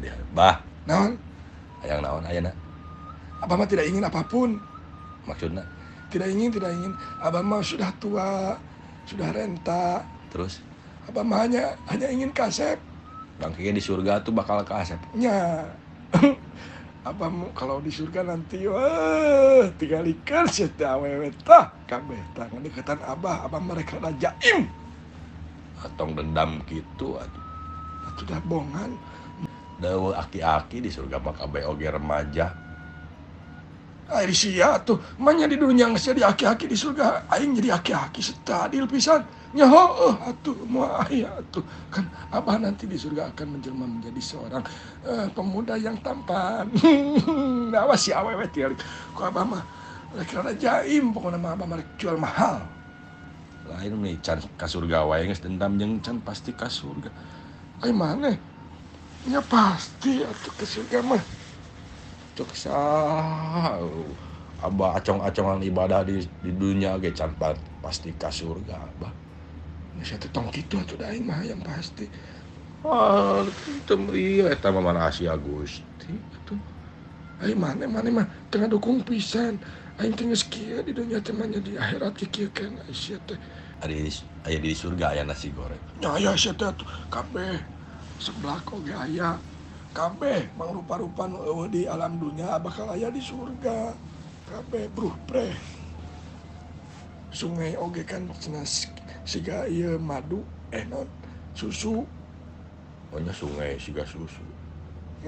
Dia. Bah, Naon? Hayang naon ayeuna? Abah mah tidak ingin apapun. Maksudna? Tidak ingin, tidak ingin. Abah mah sudah tua, sudah renta. Terus? Abah mah hanya ingin kasep. Bangkitnya di surga tuh bakal kasep. Nya. Abah mau kalau di surga nanti wah tinggalikeun sia teh awewe tah kabeh tah ngadeukeutan abah, abah mereka rada jaim. Atong dendam kitu atuh. Atuh dah bongan. Dawe aki-aki di surga mah kabeh oge remaja. Ai sia atuh, manya di dunia geus jadi aki-aki di surga, aing jadi aki-aki setadil pisan. Nya heueuh atuh moal aya atuh. Kan abah nanti di surga akan menjelma menjadi seorang pemuda yang tampan. Awas si awewe tinggal. Ku abah mah rek rada jaim pokona mah abah mah rek jual mahal. Lain nih can ka surga wae geus dendam jeung can pasti ka surga. Ai maneh? Nya pasti atuh ke surga mah. Cek saha abah acong-acongan ibadah di dunia ge can pasti ka surga abah. Nya teh tong kitu atuh da aing mah yang pasti. Ah, kitu mah ieu eta mah mana Asia Gusti atuh. Ai maneh mah teu ngadukung pisan. Aing teh geus kieu di dunia teh mah nya di akhirat ge kieu kan ai sia teh. Aya di surga aya nasi goreng. Nya aya sia teh atuh kabeh seblak oge aya. Kabeh mangrupa-rupa nu eueuh di alam dunia bakal aya di surga. Kabeh bruh preh. Sungai oge kan cenah siga ieu madu non susu. Oh nya sungai siga susu.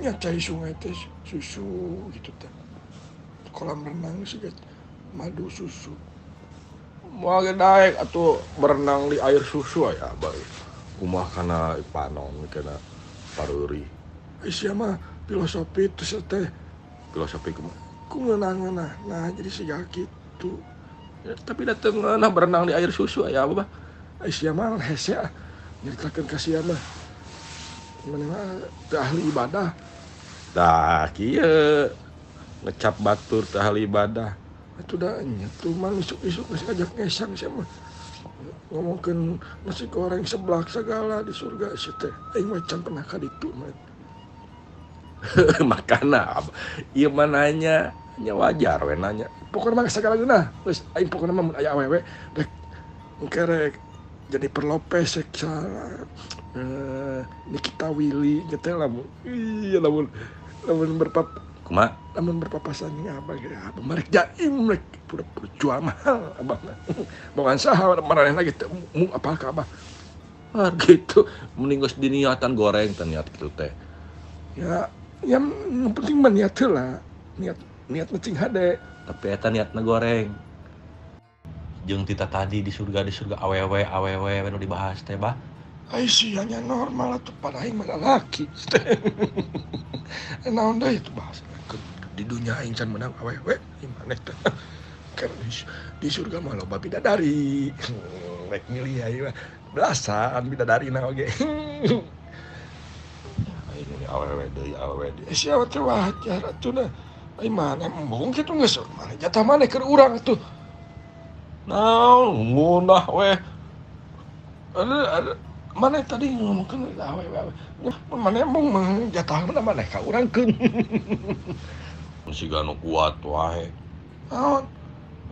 Nya cai sungai teh susu gitu teh. Kolam renang siga madu susu. Moal ge daek atuh berenang di air susu aya abah. Kumaha kana panon kana pareurih. Sia mah filosofi terus teh. Filosofi kumaha? Ku ngeunah-ngeunah. Nah, jadi siga kitu. Ya, tapi da teu ngeunah berenang di air susu aya apa, Bah? Sia mah hese ah. Nyaritakeun ka sia mah. Maneh mah teu ahli ibadah. Tah kieu ngecap batur teu ahli ibadah. Atuh da nya tuh mah isuk-isuk geus ngajak ngesang sia mah. Ngomongkeun nasi goreng seblak segala di surga sia teh. Aing mah can pernah ka ditu mah. Makana ieu mah nanya, nya wajar we nanya. Pokona mah sagala geunah. Geus aing pokona mah mun aya awewe rek engke rek jadi Lopez rek salah. Nikita Willy gitu lamun. Iya lamun lamun berpap kumaha? Lamun berpapasan jeung abah ge abah mah rek jaim rek pura-pura jual mahal abah mah. Bogan saha maranehna ge teu mung apal ka abah. Ah gitu, mending geus diniatan goreng teh niat kitu teh. Ya, yang penting mah niat heula. Niat mah cing hade. Tapi eta niatna goreng. Jeung tita tadi di surga awewe awewe nu dibahas teh bah. Ai sia nya normal atuh pada aing mah lalaki. Naon deui itu bahas. Di dunia aing can meunang awewe ieu maneh teh. Kan di surga mah loba bidadari. Rek milih aing mah belasan bidadarina oge. Ini awewe deui awewe deui. Sia teh wajar atuh nah. Ai maneh embung kitu geus maneh jatah maneh keur urang atuh. Naon ngunah weh. Aduh, maneh tadi ngomongkeun awewe awewe. Maneh embung mah jatah maneh ka urang keun. Siga nu kuat wae. Naon?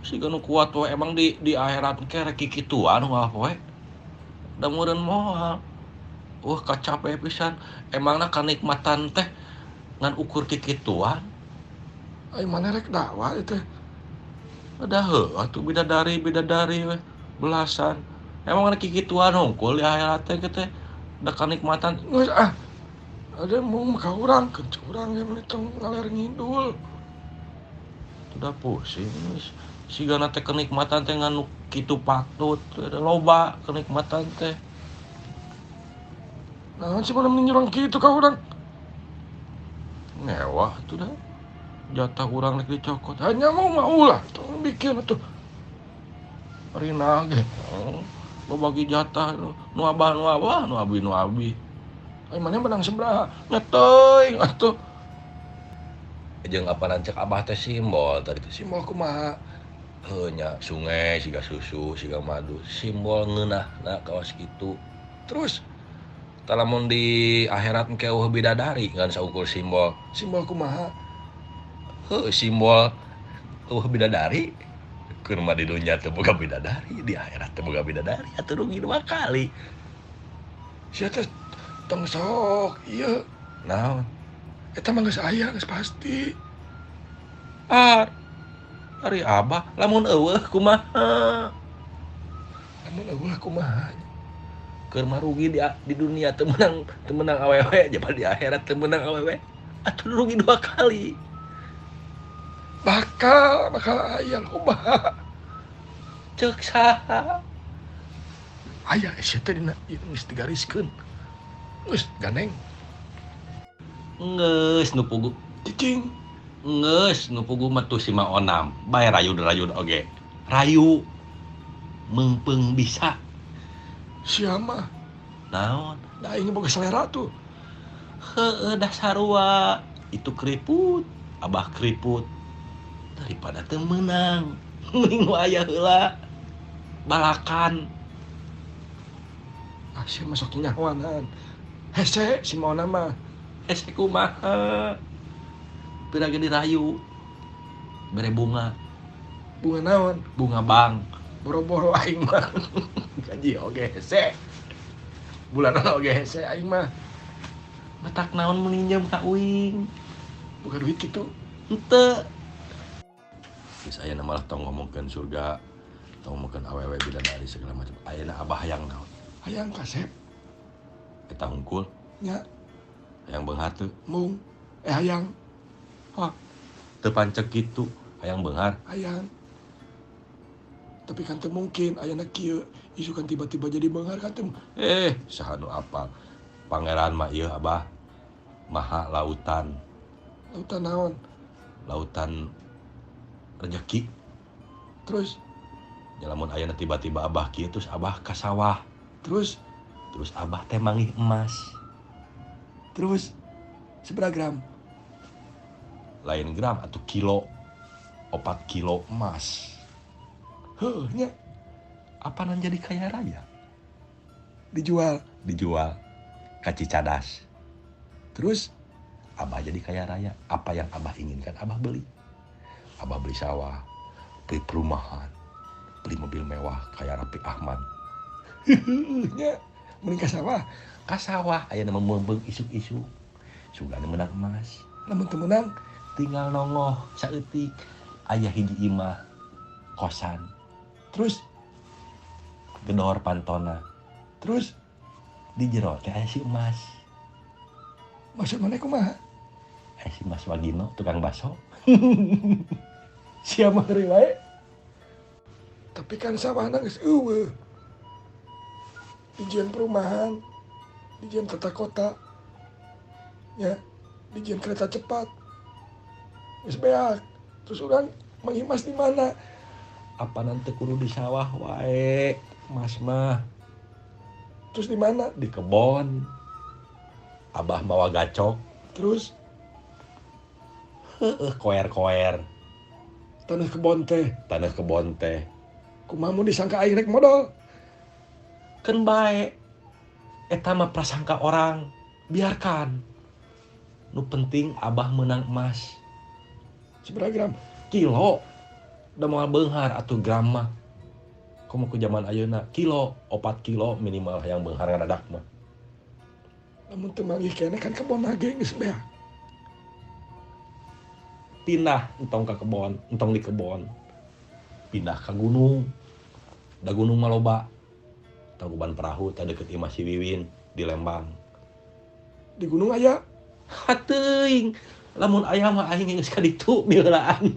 Siga nu kuat wae emang di akhirat ke rek kikituan wae poe. Da meureun moal. Wah kacape pisan. Emangna kanikmatan teh ngan ukur kikituan. Ai maneh rek dakwah ieu teh. Ada heuh atuh bidadari we belasan. Emang rek kikituan hungkul di akhirat teh teh. Da kanikmatan geus ah. Ada mau ka urang keun urang ge meni tong ngaler ngidul. Udah pusing geus. Sigana teh kenikmatan teh ngan kitu patut loba kenikmatan teh. Naon sih mana nyurang kitu ka urang? Ngewah atuh dah. Jatah urang rek dicokot. Hanya mau mah ulah tong bikin atuh. Rina ge. Lo bagi jatah nu abah nu abah nu abi nu abi. Ai maneh menang sebelah. Nya teuing atuh. Jeung apanan cek abah teh simbol tadi teh. Simbol kumaha? Heuh nya sungai siga susu siga madu simbol ngeunahna kawas kitu. Terus Tah lamun di akhirat engke eueuh bidadari ngan saukur simbol. Simbol kumaha? Heuh, simbol eueuh bidadari. Keur mah di dunya teu boga bidadari, di akhirat teu boga bidadari, atuh rugi dua kali. Sia teh tong sok ieu. Naon? Eta mah geus aya, geus pasti. Ah, ari abah lamun eueuh kumaha? Lamun eueuh kumaha? Keur mah rugi di dunia teu menang awewe, jaba di akhirat teu menang awewe. Atuh rugi dua kali. Bakal aya loba. Ceuk saha? Aya sia teh dina ieu geus digariskeun. Geus ganeng. Geus nu pugu cicing. Geus nu pugu mah tuh si Ma Onam, bae rayud-rayud oge. Rayu meungpeung bisa. Sia mah. Naon? Da aing boga selera tuh. Heueuh dah sarua. Itu keriput, abah keriput. Daripada teu meunang, mending nu aya heula. Balakan. Ah, sia mah sok nyahoanan. Hese si Ma Onam mah. Hese kumaha? Pira ge dirayu. Bere bunga. Bunga naon? Bunga bang. Boro-boro aing mah. Gaji oge hese. Bulanan oge hese aing mah. Matak naon meninjam ka uing. Bukan duit kitu. Henteu. Geus ayeuna malah tong ngomongkeun surga, tong ngomongkeun awewe bidadari segala macam. Ayeuna abah hayang naon? Hayang kasep. Eta hungkul? Nya. Hayang beunghar teu? Mung. Hayang. Hah. Teu pancek kitu, hayang beunghar. Hayang. Tapi kan teu mungkin ayeuna kieu isukan tiba-tiba jadi beunghar kan teu. Saha nu apal? Pangeran mah ieu abah. Maha lautan. Lautan naon? Lautan rejeki. Terus? Ya lamun ayeuna tiba-tiba abah kieu terus abah ka sawah. Terus? Terus abah teh manggih emas. Terus? Seberapa gram? Lain gram atau kilo. 4 kilo emas. Heuh nya. Apa nan jadi kaya raya? Dijual. Dijual ka Cicadas. Terus? Abah jadi kaya raya. Apa yang abah inginkan abah beli. Abah beli sawah, beli perumahan, beli mobil mewah kayak Raffi Ahmad. Nya, mending ka sawah. Ka sawah aya nu meumbeung isuk-isuk. Sugana meunang emas. Lamun teu meunang tinggal nongoh saeutik aya hiji imah kosan. Terus gedor pantona. Terus di jero teh aya si emas. Maksud maneh kumaha? Aya si Mas Wagino tukang bakso. Sia mah heureuy wae. Tapi kan sawahna geus eueuh. Dijieun perumahan, dijieun tata kota. Ya, dijieun kereta cepat. Geus beak. Terus urang mangimas di mana? Apa nanti kudu di sawah wae, mas mah. Terus di mana? Di kebon. Abah mawa gacok. Terus? Heueuh, koer-koer. Tanah kebon teh. Tanah kebon teh. Kumaha mun disangka aing rek modal? Keun bae. Eta mah prasangka orang. Biarkan. Nu penting abah menang emas. Seberapa gram? Kilo. Da moal beunghar atuh gram mah. Komo ku zaman ayeuna kilo, 4 kilo minimal hayang beunghar ngadadak mah. Lamun teu manggih keneh kan kebon ge geus beak. Pindah entong ka kebon, entong di kebon. Pindah ka gunung. Da gunung mah loba. Tangkuban perahu tah deukeut imah si Wiwin di Lembang. Di gunung aya? Ha teuing. Lamun aya mah aing geus ka ditu beulaan.